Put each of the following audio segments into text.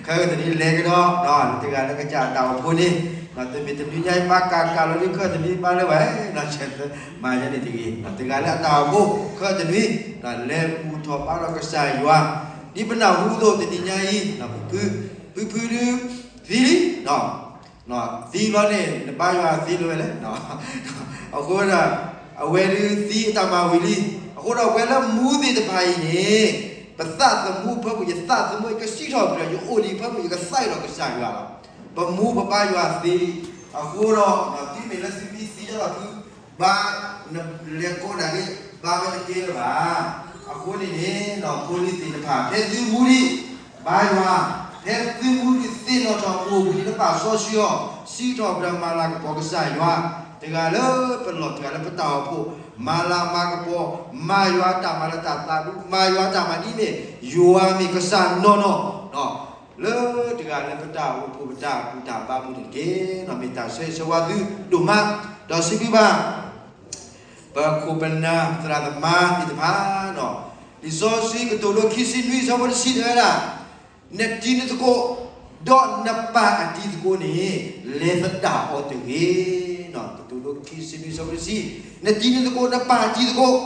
ခဲကနံၣ်အံၤ လဲၤကဒီး တဂၤလၢကစၢ်အတၢ်အိၣ်ဖှိၣ်န့ၣ် တမ့ၢ်တနွံညါအံၤ ပၢ်ကးကးလီၤဒုး ခဲကနံၣ်အံၤ ပၢ်လၢဘၣ် မၤယဲန့ၣ်တဂ့ၤ တဂၤလၢအတၢ်အိၣ်ဖှိၣ် ခဲကနံၣ်အံၤ လဲၤဘူၣ်ထီၣ်ဘါထီၣ်ကစၢ်ယွၤ ဒ်ပနၢ်ဟူအသိး တနံၤညါအံၤ ဖုဖုဒုးသံလံ သံလီၤန့ၣ် နဘါယွၤသ့လၢၤဝဲလဲၣ်. အဃိဒီး အဝဲဒုးသံအတၢ်မၤဝံၤလံ. အဃိဒီးပဝဲလၢမူသ့ၣ်တဖၣ်အံၤန့ၣ် ပသးသမူဖၢပူၤ ယသးသမူကစံးထီၣ်ပတြၢၤ ယအိၣ်ဒံးဖၢပူၤ ယကသးအံၤဒီးကစၢ်ယွၤလီၤ. ပမူပဘါယွၤသ့လံ. အဃိဒီး တုၤမ့ၢ်လၢသုမံသံဒၣ်လီၤဖု ဘါ နလဲၤကိးဒၣ်န့ၣ် ဘါဝဲတကဲလၢၤဘၣ်. အဃိန့ၣ်န့ၣ် ဖိလံၤသ့ၣ်တဖၣ် ဖဲသုမူဒံး ဘါယွၤ ဖဲသုမူဒံးသ့ၣ်နီၣ်ထီၣ်ပအိၣ်ဘှံးနံၤလၢပာ်စီဆှံအီၤ စံးထီၣ်ပတြၢၤမၤလၤကပီၤကစၢ်ယွၤ တဂၤလၢပလီၢ် တဂၤလၢပတၢ်အိၣ်ဖှိၣ် မၤလၤမၤကပီၤ မၤယွၤအတၢ်မၤလၢတၢ်သးဒူ မၤယွၤအတၢ်မၤဒ်န့ၣ် ယွၤမ့ၢ်ကစၢ်နီၢ်နီၢ် လၢတဂၤလၢပတၢ်အိၣ်ဖှိၣ်ပတၢ်ဘူၣ်တၢ်ဘါမူန့ၣ်တက့ၢ်. မ့ၢ်တၢ်ဆၢဂ့ၤဆၢဝါသုဒိၣ်မး ဒီးစံးဘျုးဘၣ် ပခိၣ်ပနၢ်သရၣ်သမါသ့ၣ်တဖၣ် လံာ်စီဆှံကတိၤဒိခံဆံနွံ အဆၢဖိတဆံတဲဝဲဒၣ် နတံၤနသကိး ဒီးနပၢ်အတံၤသကိးန့ၣ် လဲၤသဒၣ်အီၤတဂ့ၤ. ကတိၤဒိခံဆံနွံ အဆၢဖိတဆံ နတံၤနသကိး နပၢ်အတံၤသကိး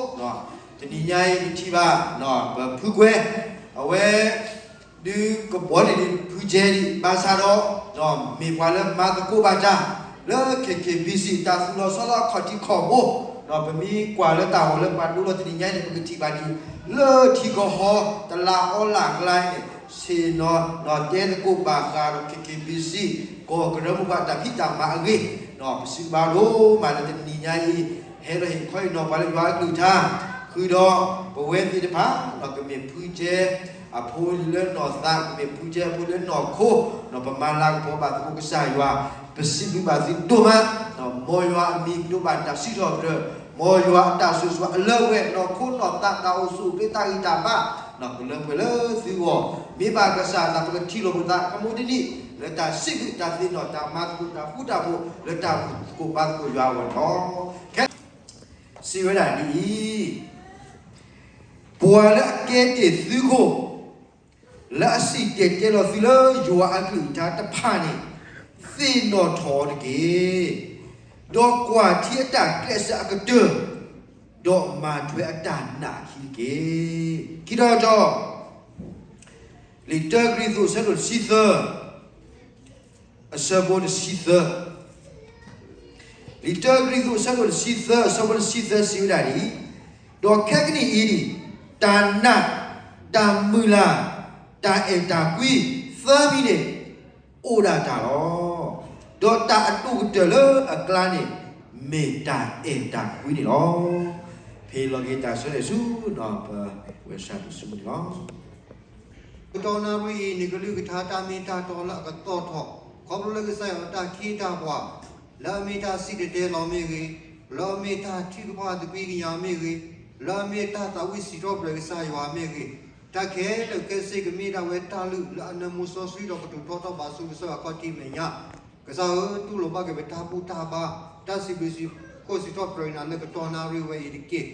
တနံၤညါအံၤပထံၣ်ဘၣ် ပဖုကွဲ အဝဲ ဒုးကဘီန့ၣ်ဒုးဖုကဲဒံး ဘၣ်ဆၣ်ဒီး မ့ၢ်ပှၤလၢမၤသကိးဘၣ်တၢ် လၢ ခဲခဲဘံစံ တၢ်သူၣ်လီၤဆီလီၤအခီၣ်ထံးခီၣ်ဘိ ဒီးပမ့ၢ်ကွၢ်လၢတၢ်ဂီၤလၢပှၤဒိလီၤတနံၤညါန့ၣ် ပကထံၣ်ဘၣ်ဒံး လၢထံကဟီတလးအီလးကျါန့ၣ် ဆ့ၣ်နီၤ နီၤတဲသကိးဘၣ်ဃးဒီး ခဲခဲဘံစံ ကီၢ်ကရၢမိၢ်ပှၢ်တၢ်ဖံးတၢ်မၤအဂ့ၢ် ပစံးဘျုးဒိၣ်မးလၢတနံၤညါအံၤ ဟဲလီၤဟ့ၣ်ခီဟ့ၣ်နီၤပှၤလၢယွၤအကလုၢ်ကထါ ဃုာ်ဒီးပဝဲသ့ၣ်တဖၣ် ကမ့ၢ်ဖုကဲ အဖိလၢနီၢ်သး ကမ့ၢ်ဖုကဲအဖိလၢနီၢ်ခိ ပမၤလၤကပီၤဘၣ်သကိးကစၢ်ယွၤ ပစံးဘျုးဘၣ်သုဒိၣ်မး မ်ယွၤအမံၤကဒိးဘၣ်တၢ်စံးထီၣ်ပတြၢၤ မ်ယွၤအတၢ်ဆိၣ်ဂ့ၤဆိၣ်ဝါအလၢအပှဲၤ နီၢ်ခိနီၢ်သးတၢ်အိၣ်ဆူၣ်အိၣ်ချ့တၢ်ဂံၢ်တၢ်ဘါ ကလၢပှဲၤလၢသုဂီၢ် မ့ၢ်ဘၣ်ကစၢ်အသး ပကထံၣ်လိာ်ပသး ခီမူတနံၣ် လၢတၢ်စံးဘျုးတၢ်သ့ၣ်နီၣ် တၢ်မၤသကိးတၢ်ဃူတၢ်ဖိး လၢတၢ်ဘူၣ်သကိးဘါသကိးယွၤအဂီၢ်န့ၣ်လီၤ. ခဲ စံးဝဲဒၣ်ဒ်အံၤ, ပှၤလၢအကဲတ့ၢ်သုးခိၣ် လၢအစံၣ်တဲၤတဲလီၤသုလၢယွၤအကလုၢ်ကထါတဖၣ်န့ၣ် သ့ၣ်နီၣ်ထီၣ်အီၤတက့ၢ်. ဒီးကွၢ်ထံအတၢ်ကျဲးစၢးအကတၢၢ်, ဒီးမၤထွဲအတၢ်နာ်အခံတက့ၢ်. ခံထီၣ်ထီၣ် လံာ်တၢကရံၣ်သူး အဆၢဒိၣ်တဆံသၢ အဆၢဖိတဆံသၢ, လံာ်တၢကရံၣ်သူး အဆၢဒိၣ်တဆံသၢ အဆၢဖိတဆံသၢ စံးဝဲဒၣ်ဒ်အံၤ, ဒီးခဲကနံၣ်အံၤ တၢ်နာ်, တၢ်မုၢ်လၢ်, တၢ်အဲၣ်တၢ်ကွံ သၢမံၤန့ၣ် အိၣ်ဒၣ်တၢ်လီၤ. ဒီးတၢ်အဒိၣ်ကတၢၢ်လၢအကျါန့ၣ် မ့ၢ်တၢ်အဲၣ်တၢ်ကွံန့ၣ်လီၤ. ဖဲလီၤက့ၤတၢ်ဆၢန့ၣ်ဆူ ဒီးပဝဲစၢ်ဒုးဆူန့ၣ်လီၤ. ကတီၢ်နၣ်ရံၣ်အံၤ နကလုၢ်ကထါတၢ်မ့ၢ်တၢ်တီလၢအကတီၢ်ထီၣ်, ခီဖျိလၢကစၢ်ယွၤတၢ်ခ့တၢ်ပှၤ, လၢအမ့ၢ်တၢ်စံၣ်တဲၤတဲလီၤမ့ၢ်ဂ့ၤ, လၢအမ့ၢ်တၢ်ထုကဖၣ်သကွံကညးမ့ၢ်ဂ့ၤ, လၢအမ့ၢ်တၢ်သးဝံၣ်စံးထီၣ်ပတြၢၤကစၢ်ယွၤမ့ၢ်ဂ့ၤ, တၢ်ခဲလၢာ်ခဲဆ့ကမ့ၢ်ဒၣ်ဝဲတၢ်လုၢ်လၢအနၢမူစီဆှံဒီးကတိၤထီထီၣ်ဘၣ်ဆူကစၢ်ယွၤခီၣ်ထံးမဲာ်ညါ ကစၢ်ဧၢ, တူၢ်လိာ်ဘၣ်က့ၤပတၢ်ဘူၣ်တၢ်ဘါ, တၢ်စံးဘျုးစံးဖှိၣ်စံးထီၣ်ပတြၢၤနၤလၢကတီၢ်နၣ်ရံၣ်ဝဲအံၤတက့ၢ်.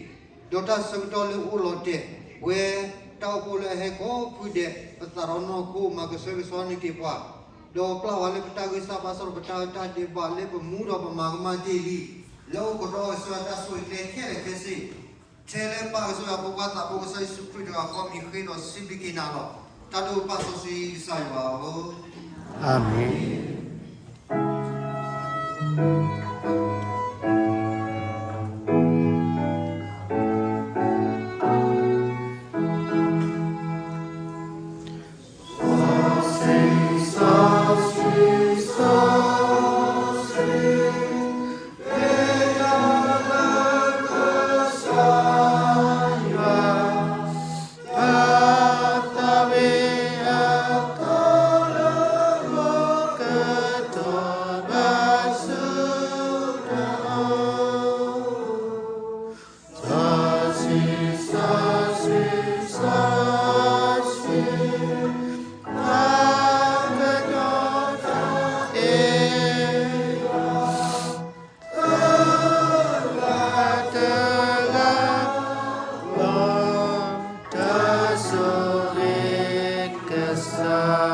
ဒီးတၢ်ဆၢကတီၢ်လၢအိၣ်လီၤတဲာ်ဝဲ တၢ်အိၣ်ဖှိၣ်လၢအဟဲကိးဖုဒဲး ပသးဒီးနီၢ်ခိမၤကဆှဲကဆှီန့ၢ်က့ၤပှၤ, ဒီးပျၢ်ဝဲလၢပတၢ်ဂံၢ်စၢ်ဘါစၢ်ဒီးပတၢ်အၢတၢ်ဒဲးဘးလၢပမူဒီးပမၤကမၣ်တ့ၢ်လံ, လၢအိၣ်ကဒီးကစၢ်ယွၤတၢ်ဆိၣ်ဂ့ၤကျဲခဲလၢာ်ခဲဆ့ ထဲလၢပၢ်ကစၢ်ယွၤဖိခွါသးဖိကစၢ်ယ့ၣ်ၡူးခရံာ်တဂၤဃီအမံၤဃ့ဒီးစံးဘျုးက့ၤနၤလီၤ. တၢ်ဒိၣ်ပၢ်စီဆှံကစၢ်ယွၤဧၢ. အၤမ့ၣ်. သံ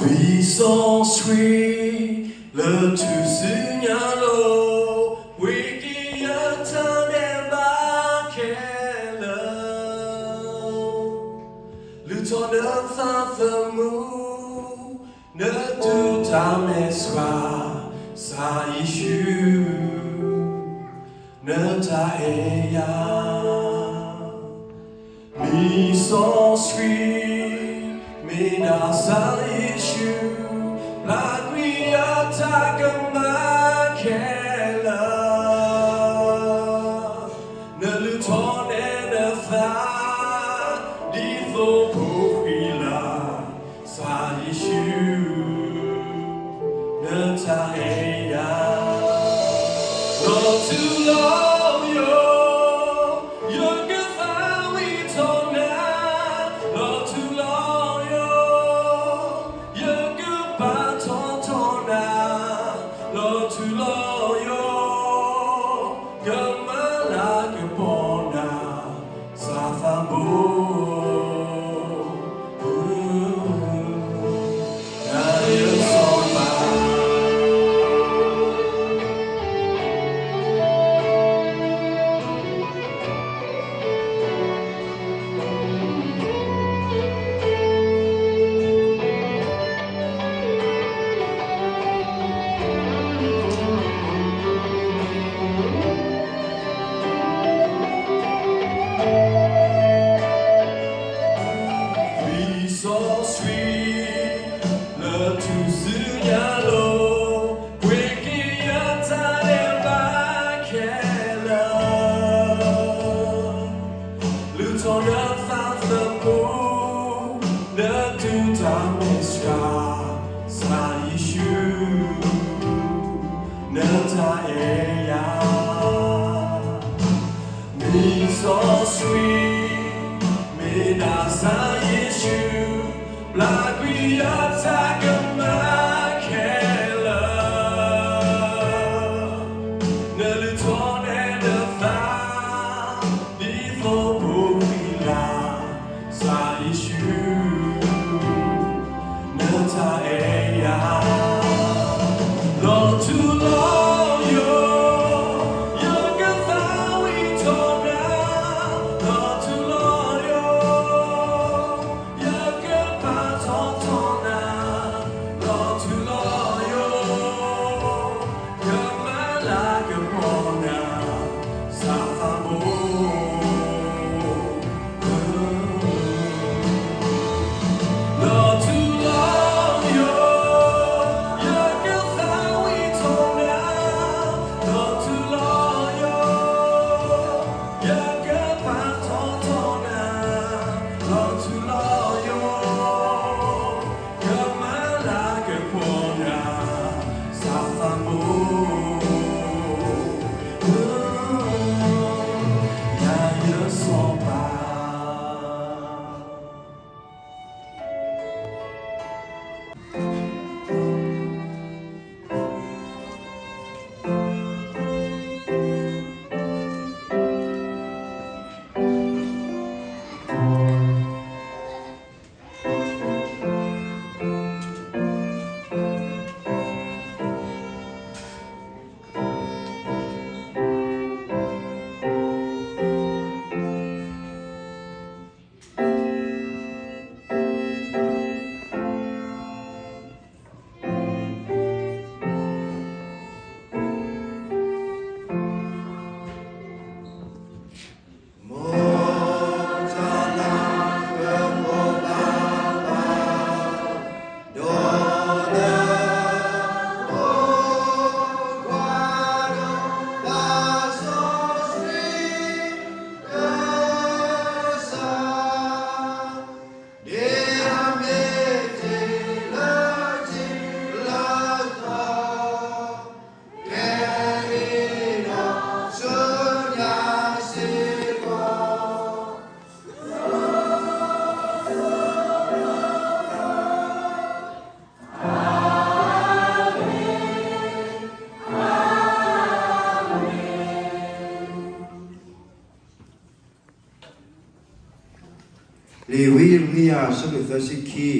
စီဆှံလၢထူၣ်စုညါလီၤ, ဝံၤက့ၤယထါဒဲးဘးခဲလၢာ်, လုၢ်ထီၣ်နသးသမူ, နတူၢ်တၢ်မဲာ်ဆှး, ကစၢ်ယ့ၣ်ၡူး နတၢ်အဲၣ်ယၤ သံစီဆှံ, မ့ၢ်နၤကစၢ်ယ့ၣ်ၡူး, ပျၢ်ကွံာ်ယတၢ်ကမၣ်ခဲလၢာ်, နလုၢ်ထီၣ်နဲနသး, ဒ်သိးဖိခွံလၢ်, ကစၢ်ယ့ၣ်ၡူး နတၢ်အဲၣ်ယၤ, လီၤထူလီၤယိာ်, ယကသးဝံၣ်ထီၣ်နၤ, လီၤထူလီၤယိာ်, ယကပာ်ထီၣ်ထီနၤ, လီၤထူလီၤယိာ်, ကမၤလၤကပီၤနၤ, ကစၢ်သးဘိ, ပူၤ ထူၣ်စုညါလီၤ, ပှ့ၤက့ၤယတၢ်ဒဲးဘးခဲလၢာ်, လုၢ်ထီၣ်နသးသမူ, နဒုၣ်တၢ်မဲာ်ဆှး, ကစၢ်ယ့ၣ်ၡူး, နတၢ်အဲၣ်ယၤ မ့ၢ်စီဆှံ, မ့ၢ်ဒၣ်ကစၢ်ယ့ၣ်ၡူး, ပျၢ်ကွံာ်ယတၢ်ကမၣ်ခဲလၢာ်, နလုၢ်ထီၣ်နသး, ဒ်သိးပှၤကွံာ်လၢ်, ကစၢ်ယ့ၣ်ၡူး, နတၢ်အဲၣ်ယၤ လီၤထူလီၤယိာ်, ယကသးဝံၣ်ထီၣ်နၤ, လီၤထူလီၤယိာ်, ယကပာ်ထီၣ်ထီနၤ, လီၤထူလီၤယိာ်, ကမၤလၤကပီၤနၤ, ကစၢ်သးဘိ လီၤထူလီၤယိာ်, ယကသးဝံၣ်ထီၣ်နၤ, လီၤထူလီၤယိာ်, ယကပာ်ထီၣ်ထီနၤ, လီၤထူလီၤယိာ်, ကမၤလၤကပီၤနၤ, ကစၢ်သးဘိ ယၤယစီၤပၤ လံာ်ဝံယံးရမံယၤ အဆၢဒိၣ်သၢဆံခံ,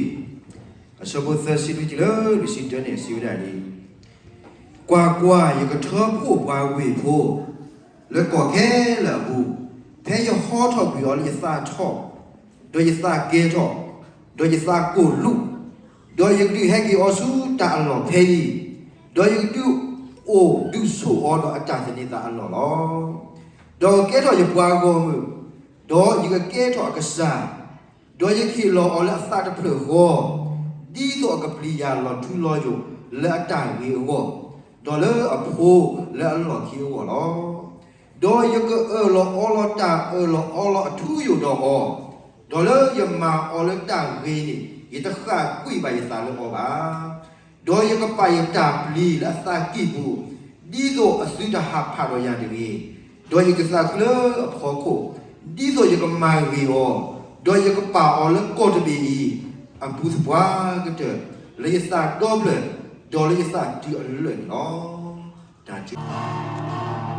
အဆၢဖိသၢဆံလွံၢ်တုၤလၢလွံၢ်ဆံတၢန့ၣ် စံးဝဲဒၣ်ဒ်အံၤ, ကွၢ်ကွၢ်, ယကထၢဖှိၣ်ပှၤဝ့ၢ်ဖိ လၢကီၢ်ခဲလၢာ်အပူၤ, ဖဲယဟီထီၣ်ကွံာ်အီၤလၢယသးထီၣ်, ဒီးယသးကဲထီၣ်, ဒီးယသးကိၢ်လူး, ဒီးယကဒုးဟဲက့ၤအီၤဆူတၢ်အလီၢ်ဖဲအံၤ, ဒီးယကဒုးအိၣ်ဒုးဆိးအီၤဒီးအတၢ်သန့ၤသးအလီၢ်လီၤ. ဒီးကကဲထီၣ်ယပှၤဂီၢ်မုၢ်, ဒီးယကကဲထီၣ်အကစၢ်, ဒီးယကဟ့ၣ်လီၤအီၤလၢအသးတဖျၢၣ်ဃီ, ဒ်သိးအကပျံၤယၤလီၤထူလီၤယိာ်လၢအတၢ်ဂ့ၤအဂီၢ်, ဒီးလၢအဖိလၢအလီၢ်ခံအဂီၢ်လီၤ. ဒီးယကအၢၣ်လီၤအီလီၤတၢ်အၢၣ်လီၤအီလီၤအထူအယိာ်ဒီးအီၤ, ဒီးလၢယမၤအီၤလၢတၢ်ဂ့ၤန့ၣ် ယတဃၣ်ကွံာ်ဘၣ်ယသးလၢအီၤဘၣ်. ဒီးယကပာ်ယတၢ်ပျံၤလၢအသးကံၢ်ပူၤ, ဒ်သိးအသုတဟးဖးဒီးယၤတဂ့ၤ. ဒီးယကသးခုလၢအဖီခိၣ်, ဒ်သိးယကမၤဂ့ၤအီၤ, ဒီးယကပာ်အီၤလၢကီၢ်တဘ့ၣ်အံၤ အပူၤသပှၢ်ကတၢၢ်, လၢယသးဒီဖျၢၣ်, ဒီးလၢယသးတုၤအလၢာ်န့ၣ်လီၤ. တၢ်ထံၣ်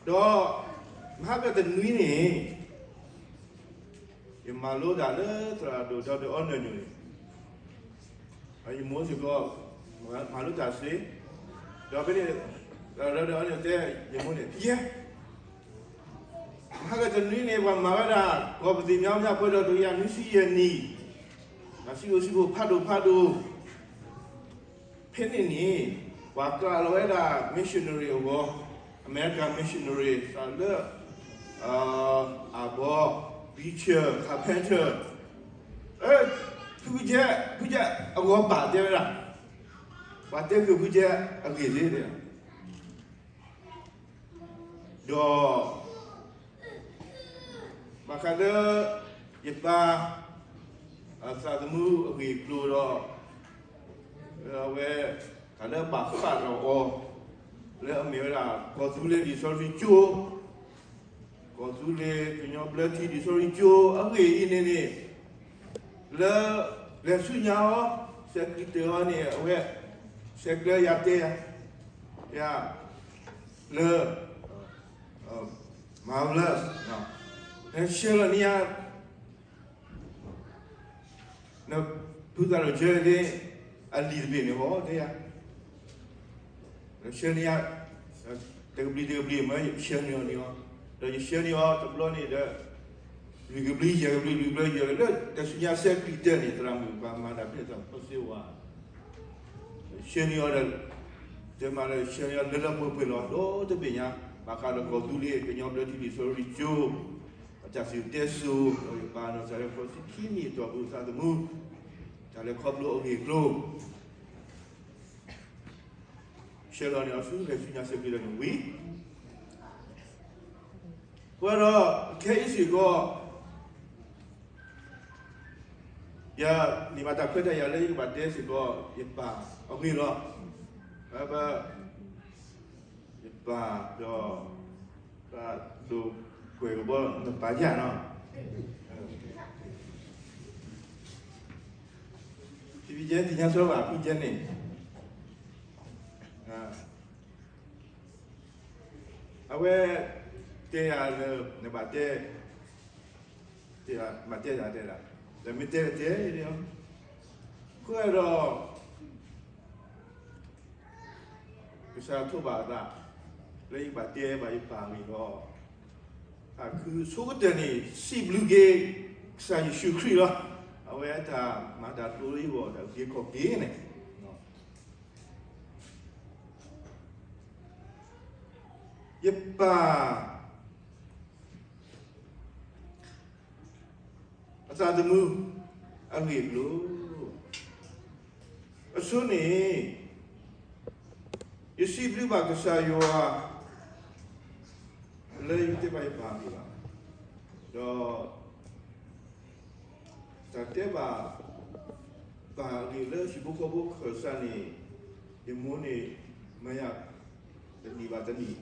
ဒီး မဟါကတနွံန့ၣ် ယမၤလိတၢ်လၢသရၣ်ဒိၣ်ဒီးအီနၢၣ်ညိၣ်န့ၣ်, ယမိၢ်စ့ၢ်ကီး မၤလိတၢ်စ့ၢ်, ဒီးဖဲန့ၣ် သရၣ်ဒိၣ်ဒီးအီနၢၣ်ညိၣ်တဲ ယမိၢ်န့ၣ် ဖံယဲ, မဟါကတနွံန့ၣ် ပှၤမၤဝဲဒၣ် ကီၢ်ပသံၣ်မၠါမၠၣ်ပှဲၤဒီးတကယၤနွံဆံယဲၢ်နံၣ်, တၢ်စံၣ်စိၤစံၣ်ကိၤဖးဒိၣ်ဖးဒိၣ် ဖဲန့ၣ်န့ၣ် ပှၤကျးလီၤဝဲဒၣ် missionary အဂီၢ်, American missionary သးလၢ အဘီ preacher, carpenter, ဖုကဲ, ဖုကဲအဂီၢ်ဘၣ်တဲဝဲဒၣ်, ပှၤတဲက့ၤဖုကဲအဂ့ၢ်သ့ၣ် ဒီး ဘၣ်ဃးလၢ ယပၢ် အသးသမူအဂ့ၢ်အကျိၤဒီး အဝဲ တၢ်လၢဘၣ်ဃးဒီးအီၤ လၢအမ့ၢ်ဝဲဒၣ် ကီၢ်သူလ့ၤလံာ်စီဆှံကၠိ, ကီၢ်သူလ့ၤကညီဘျၢထံလံာ်စီဆှံကၠိ အဂ့ၢ်အံၤန့ၣ်န့ၣ် လၢ လဲၤဆူညါအီၤ ဆဲးကျံးတၢၢ်အီၤန့ၣ် အဝဲ ဆဲးကျၢယၤတဲယၤ ယၤ လၢ marvelous, နဆှၢလီၤန့ၢ်ယၤ နဖုသးလီၤဆှၢန့ၢ် အလံာ်တဘ့ၣ်န့ၣ်ဟီတဲယၤ ဆှၢန့ၢ်ယၤ တကဘျံးတကဘျံးမ့ၢ်ယဆှၢန့ၢ်အီၤန့ၣ်အီၤ, ဒီးယဆှၢန့ၢ်အီၤတဘျီန့ၣ်ဒီး လွံၢ်ကဘျံးယဲၢ်ကဘျံးလွံၢ်ကဘျံးယဲၢ်ကဘျံး လၢတၢ်ဆူညါဆဲးကျံးတၢၢ်န့ၣ် သရၣ်မုၣ်ပှၤမၤတၢ်ဖဲသးဖီစ့ဝါ ဆှၢန့ၢ်အီၤဒီး တဲမးလၢဆှၢန့ၢ်အီၤလၢလၢပှဲၤပှဲၤလီၤ ဒီးတဘ့ၣ်ညါ ဘၣ်ဃးဒီးကီၢ်သူလ့ၤကညီဘျၢထံလံာ်စီဆှံကၠိ အတၢ်စံၣ်စိၤတဲစိၤ ဒီးယပၢ်နီၢ်စၢ်လၢ ခီဆံခံနံၣ်အတီၢ်ပူၤသးသမူ တၢ်လဲၤခီဖျိအဂ့ၢ်အကျိၤ ဆှၢလီၤန့ၢ်အီၤဆူလဲၤဆူညါဆဲးကျံးတၢၢ်န့ၣ်ဝံၤ အဃိဒီး ခဲအံၤစ့ၢ်ကီး ယန့ၢ်ဘၣ်တၢ်ခွဲးတၢ်ယာ်လၢယကဘၣ်တဲစ့ၢ်ကီး ယပၢ်အဂ့ၢ်လီၤ. ဘၣ် ယပၢ်ဒီး ပၢ်ဒိၣ်ကွဲးကဘီနပၢ်ယၤနီၤ ဖံဖံယဲသ့ၣ်ညါစၢၤဘၣ်ဖုယဲန့ၣ် အဝဲတဲယၤလၢ နဘၣ်တဲ တဲဘၣ်တဲယၤတဲဒၣ် ဒီးမ့ၢ်တဲတဲလီၤ ဃိဒီး ကစၢ်ထိးဘၣ်အသး လၢယဘၣ်တဲဘၣ်ယပၢ်ဂ့ၢ်ဒီး အခုဆိကတၢၢ်န့ၣ် စံးဘျုးက့ၤ ကစၢ်ယ့ၣ်ၡူးခရံာ်လီၤ. အဝဲအတၢ်မၤတၢ်တိလၢယဂီၢ် တၢ်က့ၤခီၣ်က့ၤန့ၣ် ယပၢ် အသးသမူ အဂ့ၢ်အကျိၤ အဆိန့ၣ် ယစံးဘျုးဘၣ်ကစၢ်ယွၤ လၢယတဲဘၣ်ယပၢ်ဂ့ၢ်ဘၣ် ဒီး တၢ်တဲဘၣ် ပၢ်အဂ့ၢ်လၢဟံၣ်ဖိဃီဖိခၢၣ်စးန့ၣ် ယမိၢ်န့ၣ် မၤယၤ တနံၣ်ဘၣ်တနံၣ်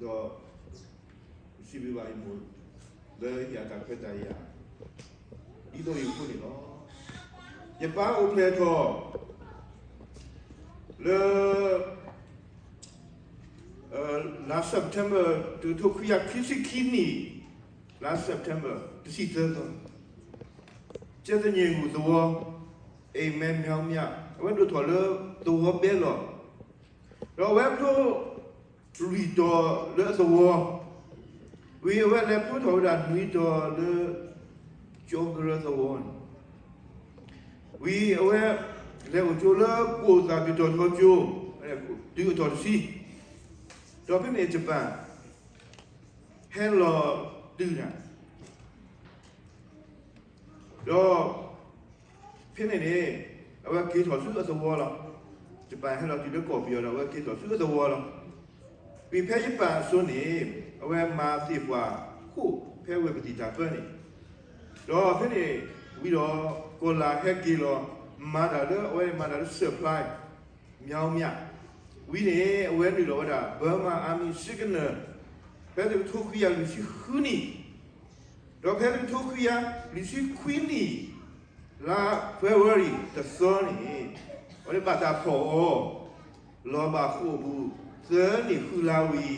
ဒီး စံးဘျုးဘၣ်ယမိၢ် လၢယတၢ်ခွဲးတၢ်ယာ် ဒ်သိးယဖိန့ၣ်လီၤ. ယပၢ်အိၣ်ဖျဲၣ်ထီၣ် လၢ လါ September တကထိခွံကယၤခံဆံခံနံၣ် လါ September တဆံသၢသီ ကဲသည့ၣ်ဂူၢ်သဝီ အိမ်မဲမြောင်းမြ အဝဲဒိၣ်ထီၣ်လၢသဝီဘဲလီၢ် ဒီးအဝဲဖျိ လွံၢ်တီၤလၢအသဝီ ဝံၤအဝဲလဲၤဖျိထီၣ်ဝဲဒၣ်နွံတီၤလၢ ကၠီကရၢသဝီန့ၣ် ဝံၤအဝဲ လဲၤအိၣ်ကၠိလၢကိၣ်သၣ်ဘံၣ်တီၤထီကၠိ တုၤအထီၣ်တဆံ ဒီးဖဲန့ၣ် Japan ဟဲလီၤတုၤနၤ ဒီး ဖဲန့ၣ်န့ၣ် အဝဲက့ၤထီၣ်ဆူအသဝီလီၤ. ယပၢ်ဟဲလီၤတုၤလၢကီၢ်ပယီၤဒီး အဝဲက့ၤထီၣ်ဆူအသဝီလီၤ. ဝံၤဖဲယပၢ်အစိၤန့ၣ် အဝဲမၤသ့ၣ်ပှၢ်ခိၣ်ဖဲဝ့ၢ်ပတံၢ်တၢ်ပၢန့ၣ် ဒီးဖဲန့ၣ် ဝံၤဒီး ကီၢ်လၢ်ဟဲက့ၤလီၤ မၤတၢ်လၢ အဝဲမၤတၢ်လၢ supply မြောင်းမြ ဝံၤန့ၣ် အဝဲနုာ်လီၤဝဲဒၣ် Burma Army Signal ဖဲတကထိခွံကယၤလွံၢ်ဆံဃုနံၣ် ဒီးဖဲတကထိခွံကယၤလွံၢ်ဆံခွံနံၣ် လါ February တသီန့ၣ် အဝဲဘၣ်တၢ်ဖီၣ်အီၤ လီၤဘၣ်ဃိာ်ပူၤ သၢနံၣ်ဃုလါဝံၤ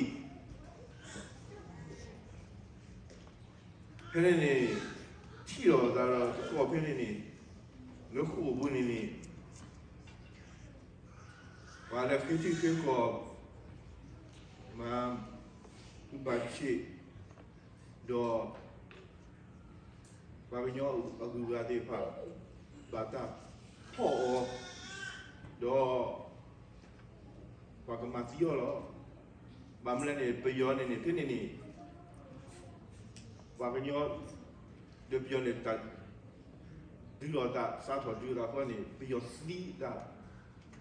ဖဲန့ၣ်န့ၣ် ထံၣ်လိာ်သးဒီးသကိးဖဲန့ၣ်န့ၣ် လၢဃိာ်ပူၤန့ၣ်န့ၣ် ပှၤလၢဃ့ထံဃ့ကီၢ် မၤဘူၣ်ဘၣ်ဆ့ၣ် ဒီး ပှၤကညီအဂုၤအဂၤသ့ၣ်တဖၣ် ဘၣ်တၢ်ဖီၣ်အီၤ ဒီး ပှၤကမၤသံအီၤလီၤ. ဘၣ်မနုၤလဲၣ်န့ၣ် ပယီၤန့ၣ်န့ၣ် ဖဲန့ၣ်န့ၣ် ပှၤကညီ ဒီးပယီၤန့ၣ် တၢ်ဒုးလိာ်သး စးထီၣ်ဒုးလိာ်သးအဃိန့ၣ် ပယီၤသံတၢ်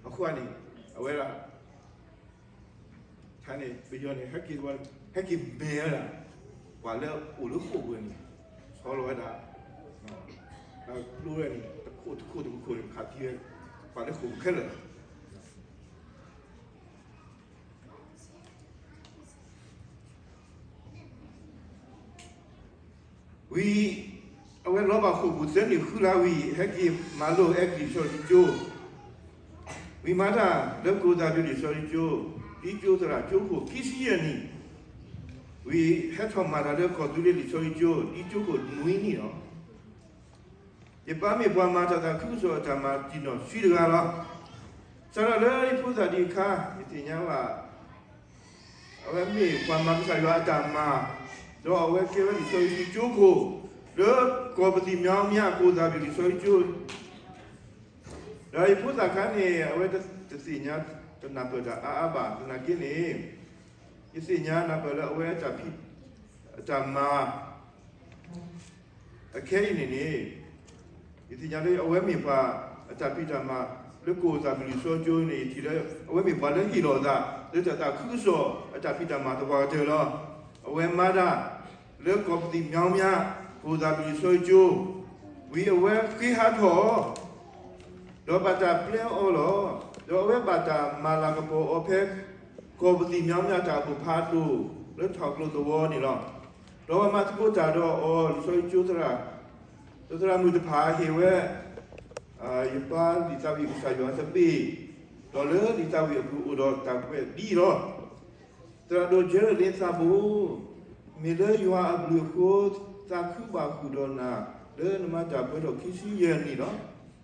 အဃိန့ၣ် အဝဲဒၣ် တၢ်န့ၣ် ပယီၤန့ၣ် ဟဲက့ၤ ဟဲက့ၤမဲာ်ဝဲဒၣ် ပှၤလၢအိၣ်လၢဃိာ်ပူၤန့ၣ် ဆီလီၤဝဲဒၣ် တၢ်ကျိဝဲန့ၣ် တခိၣ်တခိၣ်တခိၣ်န့ၣ် ခးသံဝဲ ပှၤလၢဃိာ်ပူၤခဲလၢာ် ဝံၤ အဝဲလီၤဘၣ်ဃိာ်ပူၤသၢနံၣ်ဃုလါဝံၤ ဟဲက့ၤမၤလိာ်အဲကလံးလံာ်စီဆှံကၠိ ဝံၤမၤတၢ်လၢကီၢ်သးဘ့ၣ်လံာ်စီဆှံကၠိ ဒ်ကၠိသရၣ်ကၠိခိၣ်ခံဆံယဲၢ်နံၣ် ဝံၤဟဲထီၣ်မၤတၢ်လၢကီၢ်သူလ့ၤလံာ်စီဆှံကၠိ ဒ်ကၠိခိၣ်နွံနံၣ်လီၤ. ယပၢ်မ့ၢ်ပှၤမၤတၢ်သးခုကစီၣ်အတၢ်မၤတံၢ်နီၢ်ဆှံတဂၤလီၤ. စးထီၣ်လၢယဖိသၣ်ဒံးအခါ ယသ့ၣ်ညါဘၣ် အဝဲမ့ၢ်ပှၤမၤကစၢ်ယွၤအတၢ်မၤ, ဒီးအဝဲကဲဝဲလံာ်စီဆှံကၠိခိၣ် လၢကီၢ်ပသံၣ်မၠီမၠါ ကီၢ်သးဘ့ၣ်လံာ်စီဆှံကၠိ, ဒီးယဖိသၣ်ခါန့ၣ် အဝဲတသ့ၣ်ညါတနၢ်ပၢၢ်တၢ်အါအါဘၣ် သနာ်က့န့ၣ် ယသ့ၣ်ညါနၢ်ပၢၢ်လၢအဝဲအတၢ်ဖံး အတၢ်မၤ အခဲအံၤန့ၣ်န့ၣ် ယသ့ၣ်ညါလၢအဝဲမ့ၢ်ပှၤအတၢ်ဖံးတၢ်မၤ လၢကီၢ်သးဘ့ၣ်လံာ်စီဆှံကၠိန့ၣ် ယထံၣ်လၢ အဝဲမ့ၢ်ပှၤလၢဟ့ၣ်လီၤအသး လၢတၢ်သးခုကစီၣ်အတၢ်ဖံးတၢ်မၤသပှၢ်ကတၢၢ်လီၤ. အဝဲမၤတၢ် လၢကီၢ်ပသံၣ်မၠီမၠါ ကီၢ်သးဘ့ၣ်လံာ်စီဆှံကၠိ, ဝံၤအဝဲဃ့ဟးထီၣ် ဒီးဘၣ်တၢ်ပျဲအီၤလီၤ. ဒီးအဝဲဘၣ်တၢ်မၤလၤကပီၤအီၤဖဲ ကီၢ်ပသံၣ်မၠီမၠါတၢ်အိၣ်ဖးဒိၣ် လၢထီၣ်ကျိသဝီန့ၣ်လီၤ. ဒီးပှၤမၤသကိးတၢ်ဒီးအီၤ လံာ်စီဆှံကၠိသရၣ်, သရၣ်မုၣ်တဖၣ်ဟ့ၣ်ဝဲ ယပၢ်လံာ်သးဝံၣ်ကစၢ်ယွၤတဘ့ၣ်, ဒီးလၢလံာ်သးဝံၣ်အပူၤအိၣ်ဒီးတၢ်ကွဲးဒ်အံၤလီၤ. သရၣ်ဒိၣ်ကၠဲရဒ့သးဘိ, မ့ၢ်လၢယွၤအဘျုးအဃိ သးခုဘၣ်ဃုာ်ဒီးနၤ လၢနမၤတၢ်ပှဲၤထီၣ်ခံဆံယဲၢ်နံၣ်လီၤ.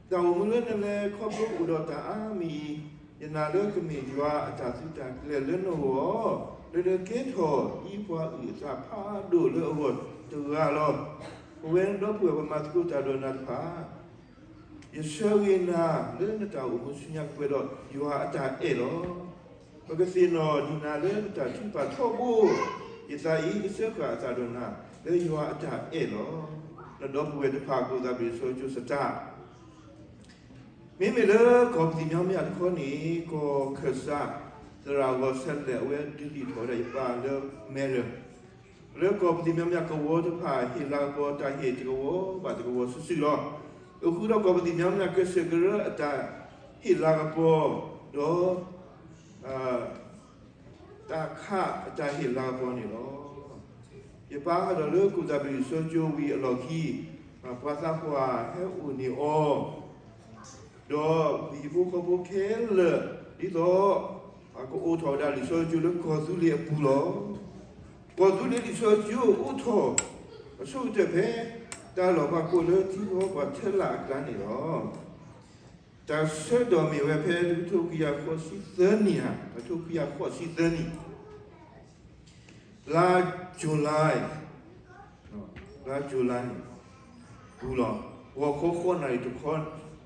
တၢ်အိၣ်မူလၢနလဲၤခီဖျိအိၣ်ဒီးတၢ်အါမံၤအံၤ, ယနာ်လၢကမ့ၢ်ယွၤအတၢ်သုးတၢ်ကျဲၤလၢနဂီၢ်, လၢနကဲထီၣ်ဒ်ပှၤအုၣ်အသးဖးဒိၣ်လၢအဂီၢ်တဂၤလီၤ. ပဝဲဒီပုၢ်ဝဲၢ်ပှၤမၤသကိးတၢ်ဒီးနၤတဖၣ် ယဆၢဂ့ၤနၤလၢနတၢ်အိၣ်မူဆူညါကပှဲၤဒီးယွၤအတၢ်အဲၣ်လီၤ. ပကသ့ၣ်နီၣ်ဒံးနၤလၢနတၢ်ထုကဖၣ်ထီဘိ, ယသးအံၤကစၢဃာ်အသးဒီးနၤ လၢယွၤအတၢ်အဲၣ်လီၤ. နဒီပုၢ်ဝဲၢ်တဖၣ် ကီၢ်သးဘ့ၣ်လံာ်စီဆှံကၠိစတၢ် မ့မ့ၢ်လၢကီၢ်ပသံၣ်မၠီမၠါတခီန့ၣ် ကီၢ်ခၢၣ်စး သရၣ်ဂီၤဆဲးလဲၣ် အဝဲဒုးလံာ်ထီၣ်ဝဲဒၣ်ယပၢ်လၢမဲရၢ် လၢကီၢ်ပသံၣ်မၠီမၠါကဝီၤတဖၣ် ဟ့ၣ်လၤကပီၤတၢ်ဟ့ၣ်တကဝီၤဘၣ်တကဝီၤစုာ်စုာ်လီၤ. အိၣ်ဃုာ်ဒီးကီၢ်ပသံၣ်မၠီမၠါကစၢၢ်ကရၢအတၢ်ဟ့ၣ်လၤကပီၤ ဒီး တၢ်ခးအတၢ်ဟ့ၣ်လၤကပီၤန့ၣ်လီၤ. ယပၢ်ဟးထီၣ်လၢကီၢ်သးဘ့ၣ်လံာ်စီဆှံကၠိဝံၤအလီၢ်ခံ ပှၤသးပှၢ်ဟဲအိၣ်န့ၢ်အီၤ ဒီးဟံၣ်ဖိဃီဖိခဲလၢာ် ဒ်သိး ကအိးထီၣ်ဝဲဒၣ်လံာ်စီဆှံကၠိလၢကီၢ်သူလ့ၤအပူၤလီၤ. ကီၢ်သူလ့ၤလံာ်စီဆှံကၠိအိးထီၣ် အဆိကတၢၢ်ဖဲ တၢ်လီၢ်ဖးခိၣ်လၢထံကီၢ်ပှၤထဲလၣ်အကျါန့ၣ်လီၤ. တၢ်ဆၢကတီၢ်မ့ၢ်ဝဲဖဲ တကထိခွံကယၤဃိးဆံသၢနံၣ်ဧါ, တကထိခွံကယၤဃိးဆံသၢနံၣ် လါ July, လါ July န့ၣ် ပူၤလီၤ. ဂီၤခီဃိးနၣ်ရံၣ်တခီ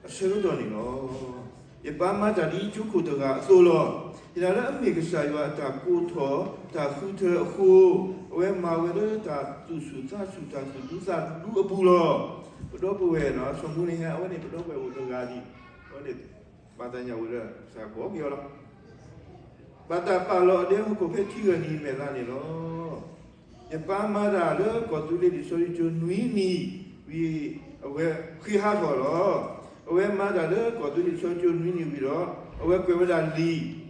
အဆၢကတီၢ်န့ၣ်လီၤ. ယပၢ်မၤတၢ်ဒ်ကၠိခိၣ်တဂၤအသိးလီၤ. ယနာ်လၢအမ့ၢ်ကစၢ်ယွၤအတၢ်ကိးထီၣ်တၢ်ဃုထၢအဃိ, အဝဲမၤဝဲလၢတၢ်သူၣ်ဆူၣ်သးဆူၣ် တၢ်သူၣ်ဒူသးဒူအပူၤလီၤ. ပဒီပုၢ်ဝဲၢ်နီၤ စီၤမူန့ၣ်ဟဲ အဝဲန့ၣ် ပဒီပုၢ်ဝဲၢ်အိၣ်တဂၤလံ, အဝဲန့ၣ် ဘၣ်သးညါဝဲလၢ ကစၢ်ကိးက့ၤအီၤလီၤ. ဘၣ်တၢ်ပာ်လီၤအဒဲဟီၣ်ခိၣ်ဖဲထံဂၢၢ်နံၤမဲာ်လါန့ၣ်လီၤ. ယပၢ်မၤတၢ်လၢကီၢ်သူလ့ၤလံာ်စီဆှံကၠိနွံနံၣ်ဝံၤ အဝဲဃ့ဟးထီၣ်လီၤ. အဝဲမၤတၢ်လၢကီၢ်သူလ့ၤလံာ်စီဆှံကၠိနွံနံၣ်ဝံၤဒီး အဝဲကွဲးဝဲဒၣ်လံာ်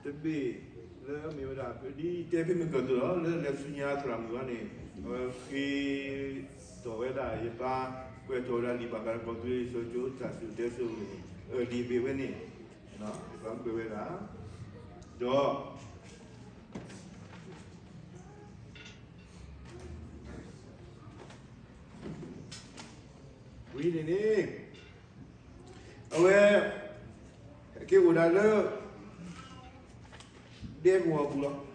တဘ့ၣ်လၢမ့ၢ်ဝဲဒၣ် ဒ်တဲဖဲမုၢ်ကၢၢ်သိးလီၤ လၢလဲၤဆူညါသရၣ်မုၣ်ဝဲန့ၣ် အဝဲဃ့ထီၣ်ဝဲဒၣ် ယပၢ်ကွဲးထီၣ်ဝဲဒၣ်လံာ်ဘၣ်ဃးဒီးကီၢ်သူလ့ၤစီၤကၠိတၢ်စူၢ်တဲစိၤန့ၣ် အၢၣ်လံာ်ဘ့ၣ်ဝဲန့ၣ် ယပၢ်ကွဲးဝဲဒၣ် ဒီး ဝံၤန့ၣ်န့ၣ် အဝဲ က့ၤအိၣ်ဒၣ်လၢ ဒဲကဝီၤပူၤလီၤ.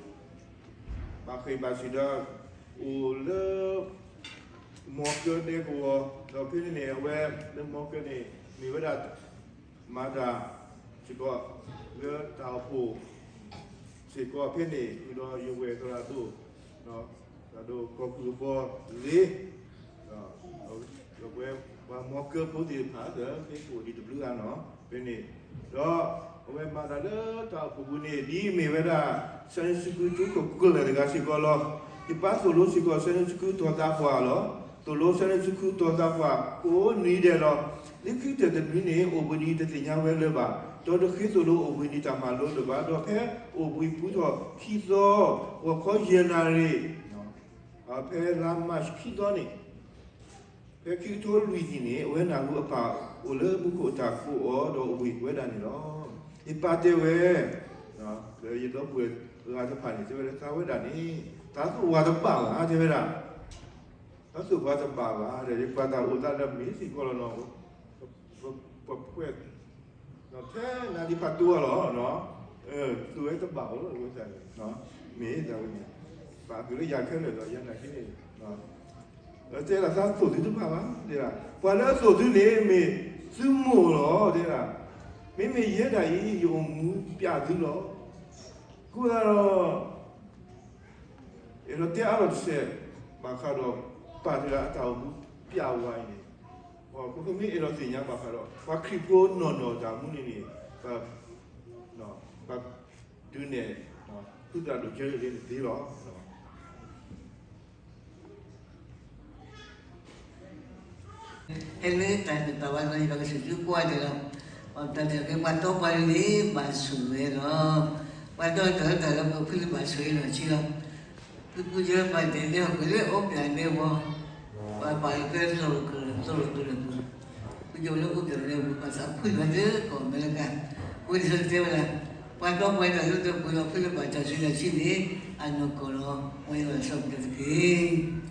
ဘၣ်ဃ့ၢ်ဘၣ်ဆၣ်ဒီး အိၣ်လၢ မီကၢဒဲကဝီၤ ဒီးဖဲန့ၣ်န့ၣ် အဝဲလၢမီကၢန့ၣ် မ့ၢ်ဝဲဒၣ် မၤတၢ်စ့ၢ်ကီး လၢတၢ်အိၣ်ဖှိၣ် စ့ၢ်ကီးဖဲန့ၣ် ဃုာ်ဒီးယဝဲၢ်သရၣ်ဒိၣ် သရၣ်ဒိၣ်ကီၢ်ကုၢ်အဘီလ့ ဒီး ပှၤမီကၢဖိသ့ၣ်တဖၣ် ဒီးဖဲကအိၣ်ဒံးတဘျုးဂၤနီၤ ဖဲန့ၣ် ဒီးအဝဲမၤတၢ်လၢတၢ်အိၣ်ဖှိၣ်ပူၤန့ၣ် ဒ်အမ့ၢ်ဝဲဒၣ် စဲန့ၣ်စကူ ကၠိခိၣ်ကျၢၢ်တဂၤစ့ၢ်ကီးလီၤ. ယပၢ်သိၣ်လိစ့ၢ်ကီး စဲန့ၣ်စကူ တီၤသးပှၢ်လီၤ. သိၣ်လိစဲန့ၣ်စကူ တီၤသးပှၢ် ကိးနွံဒဲးလီၤ. လၢခံကတၢၢ်တနွံန့ၣ် အိၣ်ဘှံးနံၤတသ့ၣ်ညါဝဲလၢၤဘၣ်. ဒီးတဃ့သိၣ်လိအိၣ်ဘှံးနံၤတၢ်မၤလိလၢၤဘၣ်. ဒီးဖဲအိၣ်ဘှံးပူၤထီၣ်ခံသီ ဂီၤခီယဲၢ်နၣ်ရံၣ် ဖဲလါမၢ်ၡးခံသီန့ၣ် ဖဲခံကထိလွံၢ်နံၣ်န့ၣ် အဝဲနၢ်ဟူအပၢ်အိၣ်လၢမူခိၣ်အတၢ်ကိးအီၤ ဒီးအိၣ်ဘှံးဝဲဒၣ်န့ၣ်လီၤ. ယပၢ်တဲဝဲ လၢယဒီပုၢ်ဝဲၢ်အဂၤတဖၣ်န့ၣ် တဲဝဲဒၣ်သးဝဲဒၣ်န့ၣ် သးသိၣ်ဝၤတဘၣ်ဘၣ် တဲဝဲဒၣ် သးသိၣ်ဝၤတဘၣ်ဘၣ် ဒီးယပၢ်တၢ်အိၣ်သးဒီးမ့ၢ်စ့ၢ်ကီးလီၤနီၤ ပှဲၤ ထဲနၤဒံးဖးတိအီၤလီၤ သူဝဲတဘၣ်အီၤလီၤ အဝဲသတးန့ၣ် မ့ၢ်သးဝဲန့ၣ် ပာ်ဃုာ်လၢယၤခဲလၢာ်ဒီး ယၤနာ်က့န့ၣ် တဲဒၣ်သးသိၣ်သုတဘၣ်ဘၣ် တဲဒၣ် ပှၤလၢအသိၣ်သုန့ၣ် မ့ၢ်သုမိၢ်လီၤ တဲဒၣ် မ့မ့ၢ်ယဲဒၣ်အံၤ ယအိၣ်မူပျးသုလီၤ အဃိသတးဒီး အဲၣ်ဒိးတဲအါထီၣ်တစဲး ဘၣ်ဃးဒီး ပၢ်တဂၤအတၢ်အိၣ်မူပျးဝဲအံၤန့ၣ် ပမ့ၢ်အဲၣ်ဒိးသ့ၣ်ညါဘၣ်ဃးဒီး ပှၤခရံာ်ဖိနီၢ်နီၢ်တၢ်အိၣ်မူန့ၣ်န့ၣ် ပ ပဒုးနဲၣ် သုသရၣ်ဒိၣ်ကဲလၢန့ၣ်သ့လီၤ. ဟဲလၢတၢ်တပာ်ဝဲလီၤ ယဘၣ်ကစၢ်သုကွၢ်ဒဲးလီၤ. ပှၤတၢ်တၢ်ကဲပှၤတီပှၤလိၤန့ၣ် ဘၣ်ဆိၣ်ဝဲလီၤ. ပှၤတီတၢ်လၢတၢ်လၢပဖုလၢဘၣ်ဆိၣ်အံၤလီၤဆံလီၤ. သုပူၤယဲပှၤတဲလၢဟီၣ်ခိၣ်လၢအိၣ်ပျးဒဲကဝီၤ, ပှၤပာ်လၢကဲသိၣ်လိာ်ကရၢၢ် သိၣ်လိာ်ကရၢၢ်ပူၤ, သုကအိၣ်လၢအိၣ်ပျးဒဲကဝီၤ ပှၤသးဖှံလီၤလၢကီၢ်အမဲရကၤ, အဃိန့ၣ်တဲဝဲဒၣ်, ပှၤတီပှၤလိၤလၢတၢ်ပူၤလီၤဖုလၢဘၣ်တၢ်ဆိၣ်လီၤဆံန့ၣ် အနီၢ်ကီၢ်လီၤ. မ်ယွၤဆိၣ်ဂ့ၤသုတက့ၢ်.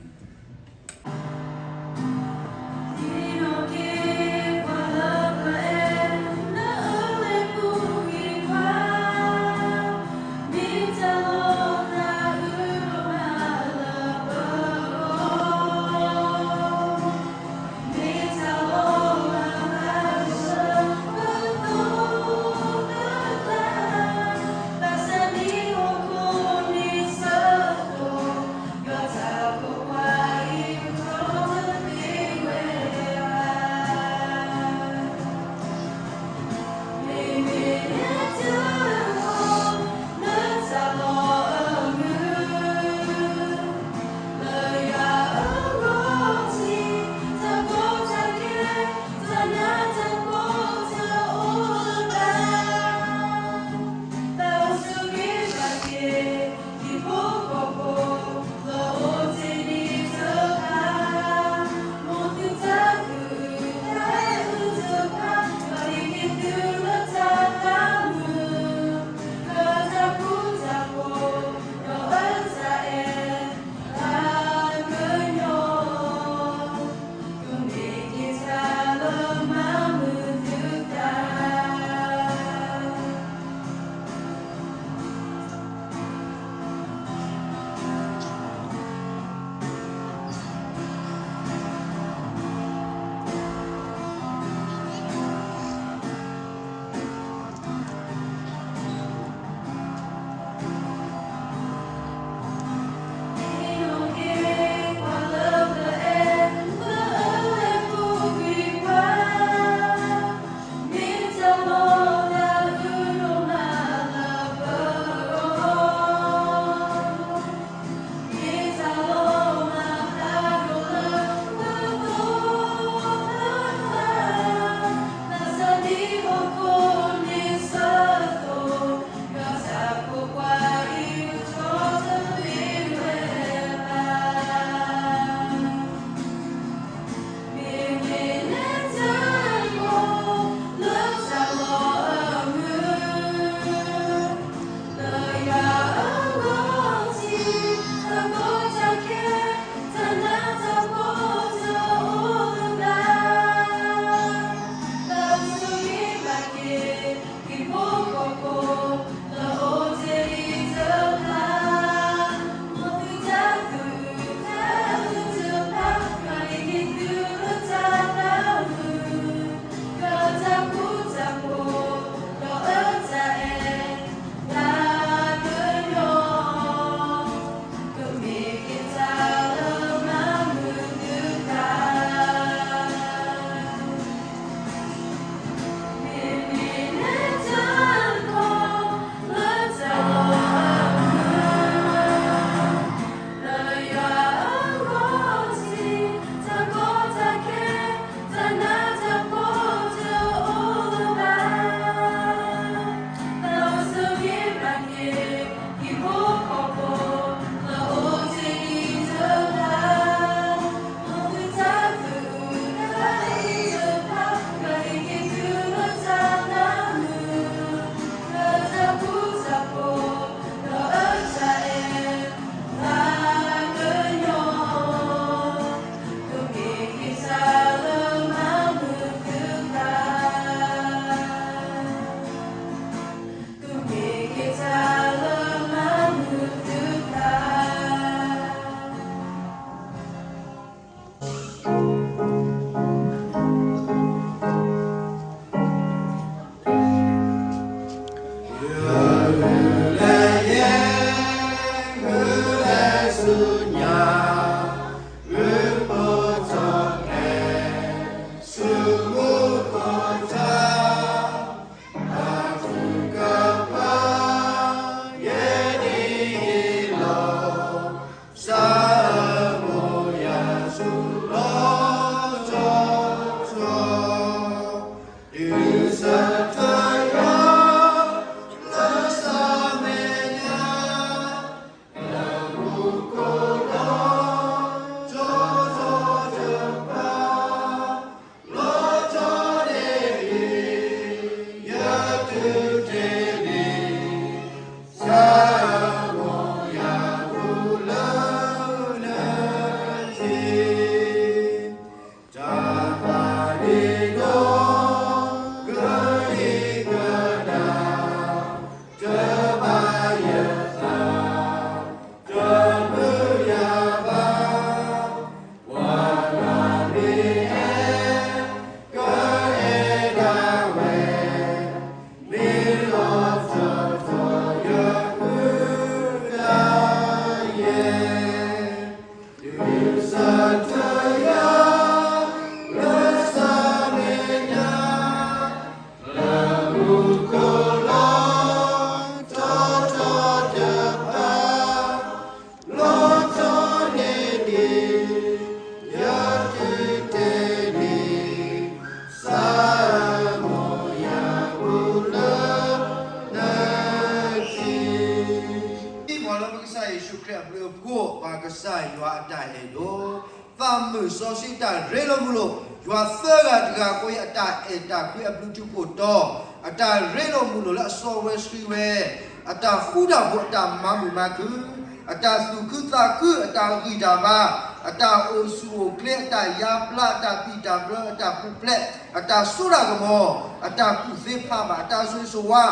ပှၤလၢပကစၢ်ယ့ၣ်ၡူးခရံာ်အဘျုးအဖှိၣ် ပၢ်ကစၢ်ယွၤအတၢ်အဲၣ်ဒိး, သးမုာ်စီဆှံတၢ်ရ့လိာ်မုာ်လိာ်, ယွၤသၢဂၤတဂၤဃီအတၢ်အဲၣ်တၢ်ကွံအဘျုးထူးဖှိၣ်တီၤ, အတၢ်ရ့လိာ်မုာ်လိာ်လၢအစီဝဲဆှံဝဲ, အတၢ်ဃူတၢ်ဖိးအတၢ်မၤမုာ်မၤခုၣ်, အတၢ်သူၣ်ခုသးခု အတၢ်ဂံၢ်တၢ်ဘါ, အတၢ်အိၣ်ဆူၣ်အိၣ်ချ့ အတၢ်ယါဘျါ အတၢ်ဘံၣ်တၢ်ဘျၢ အတၢ်ပူၤဖျဲး အတၢ်စိတၢ်ကမီၤ, အတၢ်ကူၣ်သ့ဖးဘၣ် အတၢ်ဆိၣ်ဂ့ၤဆိၣ်ဝါ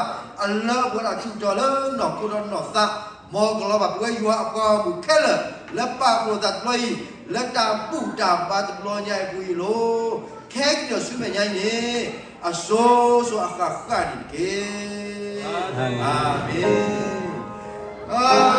အလၢအပှဲၤဒၣ်ဆူၣ်ထီၣ်လၢနီၢ်ခိဒီးနီၢ်သး, မ်ကလီၤဘၣ်ပဝဲယွၤအပှၤဂီၢ်မုၢ်ခဲလၢာ် လၢပာ်ဖှိၣ်သးတဘျီအံၤ လၢတၢ်ဘူၣ်တၢ်ဘါတဘျီညါအံၤအပူၤအံၤလီၤ. ခဲကနံၣ်ဆူမဲာ်ညါအံၤန့ၣ် အစိၤစိၤအဃၣ်ဃၣ်န့ၣ်တက့ၢ်. အၤမ့ၣ်. အၤမ့ၣ်.